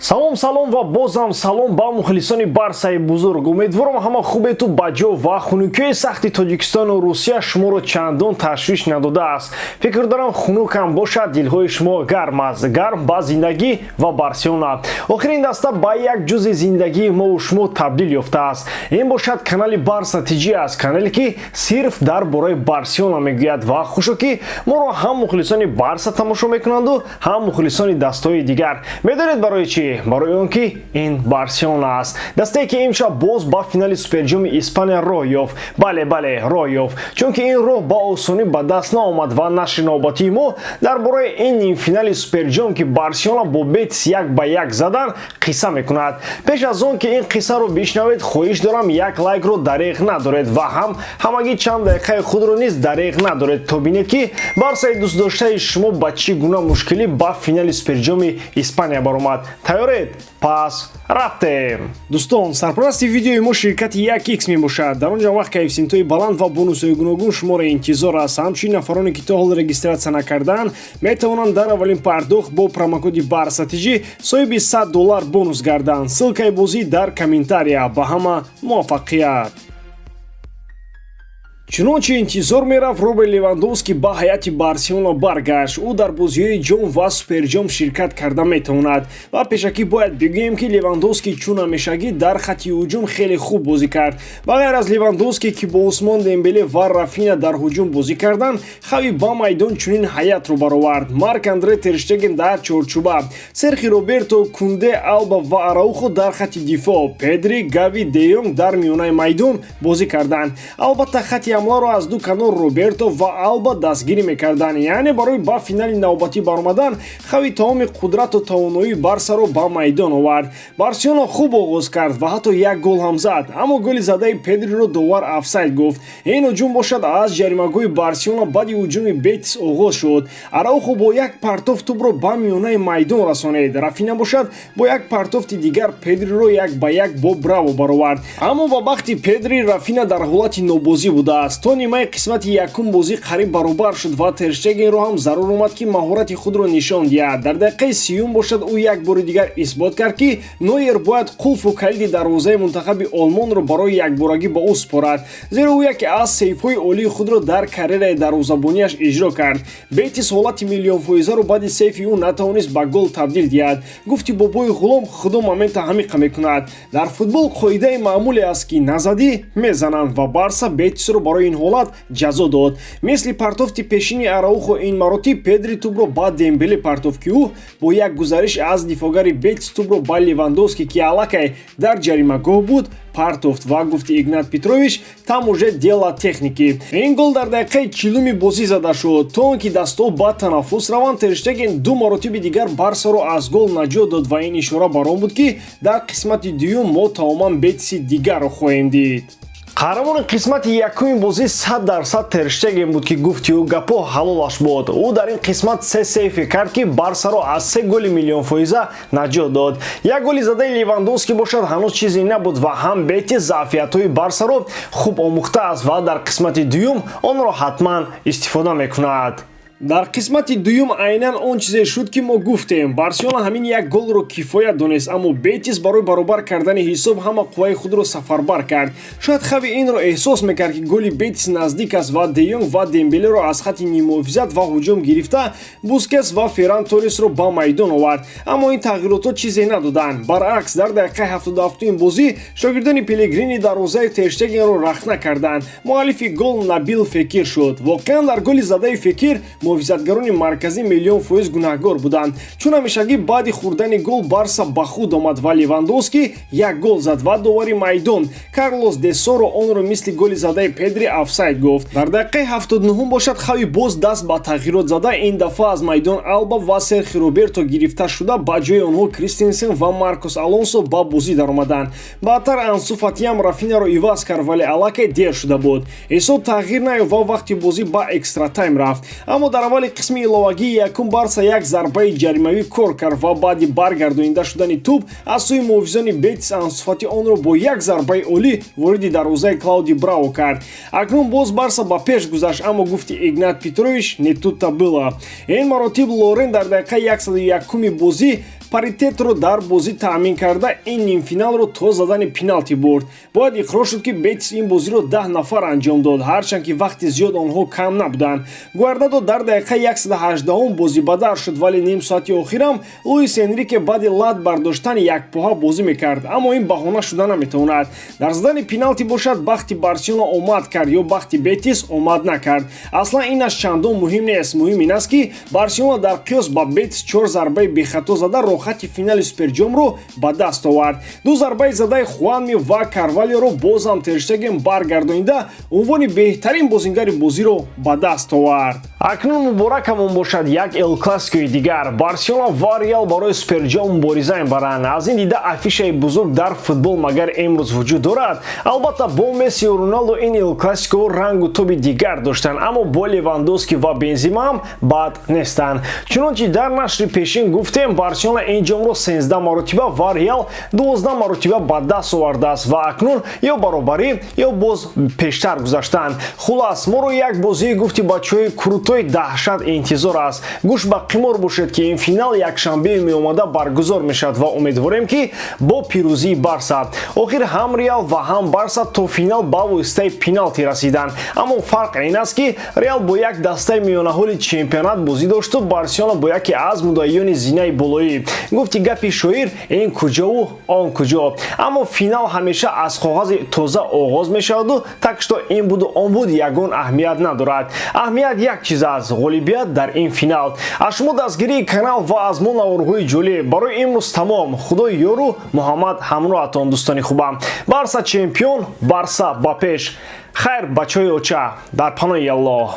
Салом, салом ва бозам салом ба мухлисони Барсаи бузург. Умедворам, ҳама хубету баҷо ва хунукиҳои сахти Тоҷикистону Русия шуморо чандон ташвиш надодааст. Фикр дорам, хунукам бошад, дилҳои шумо гарм аст, гарм ба зиндагӣ ва Барселона. Охир ин даста ба як ҷузъи зиндагии мову шумо табдил ёфтааст. Ин бошад канали Барса ТЖ аст, канале, ки сирф дар бораи Барселона мегӯяд. Ва хушо, ки моро ҳам мухлисони Барса тамошо мекунанду, ҳам мухлисони дастҳои дигар. Медонед барои чӣ? Барои он ки ин Барселона аст, дастае, ки имшаб боз ба финали Суперҷоми Испания роҳ ёфт. Бале, бале, роҳ ёфт, чунки ин роҳ ба осонӣ ба даст наомад. Ва нашри навбатии мо дар бораи ин нимфинали Суперҷом, ки Барселона бо Бетис 1-1 задан, қисса мекунад. Пеш аз он ки ин қиссаро бишнавед, хоҳиш дорам, як лайкро дареғ надоред ва ҳам ҳамагӣ чанд дақиқаи худро низ дареғ надоред, то бинед, ки Барсаи дӯстдоштаи шумо ба чӣ гуна мушкилӣ ба финали Суперҷоми Испания баромад. Тайёред? Пас рафтем. Дӯстон, сарпарасти видеои мо ширкати 1x мебошад. Дар он ҷо вақт коэффисиентҳои баланд ва бонусҳои гуногун шуморо интизор аст. Ҳамчунин нафароне, ки то ҳол регистрация накардаанд, метавонанд дар аввалин пардохт бо промокоди БАРСАТИЖ соҳиби 100 доллар бонус гарданд. Ссылкаи бозӣ дар комментария. Ба ҳама муваффақият! Чунончи интизор мерафт, Роберт Левандовский ба ҳайати Барселона баргашт. Ӯ дар бозиҳои ҷом ва Суперҷом ширкат карда метавонад. Ва пешакӣ бояд бигӯем, ки Левандовский чун ҳамешагӣ дар хатти ҳуҷум хеле хуб бозӣ кард. Ба ғайр аз Левандовский, ки бо Усмон Дембеле ва Рафина дар ҳуҷум бозӣ карданд, Хави ба майдон чунин ҳайатро баровард: Марк Андре Терштеген дар чорчӯба, Серхи Роберто, Кунде, Алба ва Араухо дар хатти дифоъ, Педри, Гави, Деёнг дар миёнаи майдон бозӣ карданд. Албатта, хатти ҳамларо аз ду канор Роберто ва Алба дастгирӣ мекарданд. Яъне барои ба финали навбатӣ баромадан Хави тамоми қудрату тавоноии Барсаро ба майдон овард. Барселона хуб оғоз кард ва ҳатто як гол ҳам зад, аммо голи задаи Педриро довар офсайд гуфт. Ин ҳуҷум бошад аз ҷаримагоҳи Барселона баъди ҳуҷуми Бетис оғоз шуд. Араухо бо як партоф тӯбро ба миёнаи майдон расонид. Рафина бошад бо як партофти дигар Педриро 1-1 бо Браво баровард. Аммо ба бахти Педри Рафина дар ҳолати нобозӣ будааст. То нимаи қисмати якум бозӣ қариб баробар шуд ва Терштегенро ҳам зарур омад, ки маҳорати худро нишон диҳад. Дар дақиқаи 30-юм бошад ӯ як бори дигар исбот кард, ки Нойер бояд қулфу калиди дарвозаи мунтахаби Олмонро барои якборагӣ ба ӯ супорад, зеро ӯ яке аз сейфҳои олии худро дар карьераи дарвозабониаш иҷро кард. Бетис ҳолати миллионфоизаро баъди сейфи ӯ натавонист ба гол табдил диҳад. Гуфти бобои ғулом, Худо момента ҳамиқа мекунад. Дар футбол қоидаи маъмуле аст, ки назадӣ, мезананд, ва Барса Бетисро барои ин ҳолат ҷазо дод. Мисли партофти пешини Араухо, ин маротиб Педри тӯбро ба Дембеле партофт, ки ӯ бо як гузариш аз дифогари Бетис тӯбро ба Левандовский, ки аллакай дар ҷаримагоҳ буд, партофт. Ва гуфти Игнат Петрович, там уже дело техники. Ин гол дар дақиқаи 40-уми бозӣ зада шуд. То он ки дастҳо ба танаффус раванд, Терштеген ду маротиби дигар Барсаро аз гол наҷот дод ва ин ишора бар он буд, ки дар қисмати дуюм мо тамоман Бетиси дигарро хоҳем дид. Қаҳрамони қисмати якуми бозӣ 100% Терштеген буд, ки гуфти ӯ гапо ҳалолаш буд. Ӯ дар ин қисмат се сейфе кард, ки Барсаро аз се голи миллионфоиза наҷот дод. Як голи задаи Левандовский бошад ҳанӯз чизе набуд ва ҳам Бетис заъфиятҳои Барсаро хуб омӯхтааст ва дар қисмати дуюм онро ҳатман истифода мекунад. Дар қисмати дуюм айнан он чизе шуд, ки мо гуфтем. Барселона ҳамин як голро кифоят донист, аммо Бетис барои баробар кардани ҳисоб ҳама қувваи худро сафарбар кард. Шояд Хави инро эҳсос мекард, ки голи Бетис наздик аст, ва Деёнг ва Дембелеро аз хатти ниммуҳофизат ва ҳуҷум гирифта, Бускес ва Ферран Торресро ба майдон овард. Аммо ин тағйиротҳо чизе надоданд. Баръакс, дар дақиқаи 77-уми бозӣ шогирдони Пелегрини дарвозаи Терштегенро рахна карданд. Муаллифи гол Набил Фекир шуд. Воқеан, дар голи задаи Фекир муҳофизатгарони марказӣ миллион фоиз гунаҳгор буданд. Чун ҳамешагӣ, баъди хӯрдани гол Барса ба худ омад ва Левандовский як гол зад ва довари майдон Карлос де Соро онро мисли голи задаи Педри офсайд гуфт. Дар дақиқаи 79-ум бошад Хави боз даст ба тағйирот зада. Ин дафъа аз майдон Алба ва Серхи Роберто гирифта шуда, ба ҷои онҳо Кристенсен ва Маркос Алонсо ба бозӣ даромаданд. Баъдтар Ансу Фатиам Рафинаро иваз кард, вале аллакай дер шуда буд. Ҳисоб тағйир наёфт ва вақти бозӣ ба экстратайм рафт. Аммо дар аввали қисми иловагии якум Барса як зарбаи ҷаримавӣ кор кард ва баъди баргардонида шудани тӯб аз сӯи муҳофизони Бетис Ансу Фати онро бо як зарбаи олӣ вориди дарвозаи Клауди Браво кард. Акнун боз Барса ба пеш гузашт, аммо гуфти Игнат Петрович, не тут-то было. Ин маротиб Лорен дар дақиқаи 101-уми бозӣ паси Паритетро дар бозӣ таъмин карда, ин нимфиналро то задани пеналти бурд. Бояд иқрор шуд, ки Бетис ин бозиро 10 нафар анҷом дод, ҳарчанд ки вақти зиёд онҳо кам набуданд. Гуардадо дар дақиқаи 118 бозибадар шуд, вале ним соати охирам Луис Энрике баъди лат бардоштани якпоҳа бозӣ мекард, аммо ин баҳона шуда наметавонад. Дар задани пеналти бошад, бахти Барселона омад кард ё бахти Бетис омад накард, аслан инаш чандон муҳим нест. Муҳим ин аст, ки Барселона дар қиёс ба Бетис чор зарбаи бехато зада, роҳхати финали Суперҷомро ба даст овард. Ду зарбаи задаи Хуанми ва Карвалиоро бозам Терштеген баргардонида, унвони беҳтарин бозингари бозиро ба даст овард. Акнун муборакамон бошад, як Эл Классикои дигар: Барселона ва Реал барои Суперҷом мубориза мебаранд. Аз ин дида афишаи бузург дар футбол магар имрӯз вуҷуд дорад? Албатта, бо Мессиу Роналдо ин Эл Классико рангу тоби дигар доштанд, аммо бо Левандовски ва Бензима ҳам бад нестанд. Чунончи дар нашри пешин гуфтем, Барселона ин ҷомро 13 маротиба ва Реал 12 маротиба ба даст овардааст ва акнун ё баробарӣ, ё боз пештар гузаштанд. Хулас, моро як бозии, гуфти бачаҳои крутой, даҳшат интизор аст. Гӯш ба қимор бошед, ки ин финал якшанбеи меомада баргузор мешавад ва умедворем, ки бо пирӯзии Барса. Охир ҳам Реал ва ҳам Барса то финал ба воситаи пеналти расиданд, аммо фарқ ин аст, ки Реал бо як дастаи миёнаҳоли чемпионат бозӣ дошту Барселона бо яке аз муддаиёни зинаи болоӣ. Гуфти гапи шоир, ин куҷову он куҷо, аммо финал ҳамеша аз коғази тоза оғоз мешаваду так что ин буду он буд ягон аҳамият надорад. Аҳамият як чиз аст: ғолибият дар ин финал. Аз шумо дастгирии канал ва аз мо наворҳои ҷолиб. Барои имрӯз тамом. Худои ёру Муҳаммад ҳамроҳатон, дӯстони хубам. Барса чемпион, Барса ба пеш! Хайр, бачаҳои оча, дар паноҳи Аллоҳ.